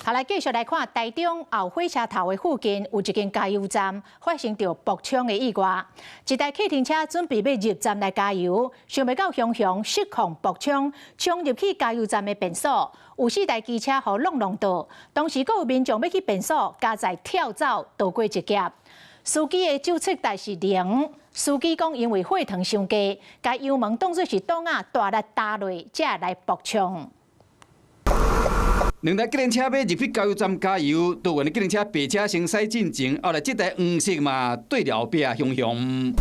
好，來繼續來看台中後火車頭的附近有一間加油站發生著爆衝的意外，一台客運車準備欲入站來加油，想袂到雄雄失控爆衝，衝入去加油站的便所，有四台機車予挵弄著，當時閣有民眾欲去便所，佳哉跳走逃過一劫。司機的酒測值是零，司機講因為血糖傷低，共油門當作是擋仔大力踏落，才來爆衝。兩台計程車欲入去加油站加油，桃園的計程車白車先駛進前，後來這台黃色嘛對著後壁雄雄。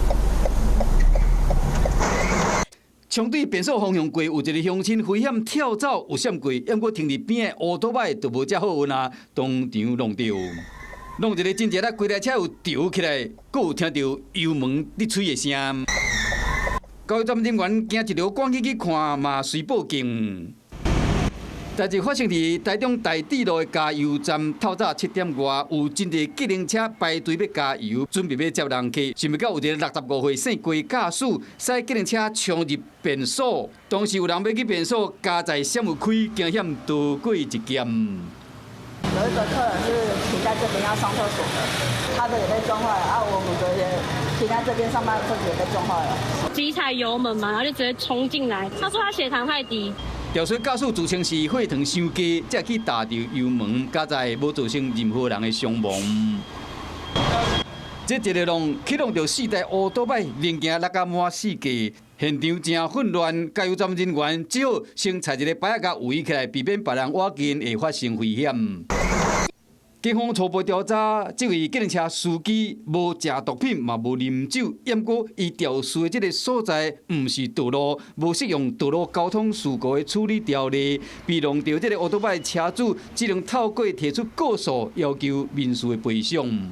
衝對便所方向過，有一個鄉親危險跳走，有閃過，毋過停佇邊的烏托擺就無遮好運啊，當場弄著。弄一个真濟力，規台車有著起來，閣有聽著油門咧催的聲。加油站人員驚一著，趕緊去看，嘛隨報警。代誌發生佇台中大智路的加油站，透早7點外，有真濟計程車排隊欲加油，準備欲接人客，想袂到有一个65歲姓郭駕駛，駛計程車衝入便所，當時有人欲去便所，佳哉閃有開，驚險逃過一劫。有一個客人是停在這邊要上廁所的，他的也被撞壞了，啊，我們的也停在這邊上班，車子也被撞壞了。急踩油門嘛，然後就直接衝進來。他說他血糖太低。調查駕駛自稱是血糖傷低，才去踏著油門，佳哉無造成任何人的傷亡。這一个浪去弄著四台烏托擺，零件落甲滿四界，現場誠混亂。加油站人員只好先拆一个牌仔共圍起來，避免別人倚近會發生危險。警方初步調查，這位計程車司機無食毒品，嘛無啉酒，毋過伊肇事的這个所在毋是道路，無適用道路交通事故的處理條例，被弄著這个烏托擺車主只能透過提出告訴，要求民事的賠償。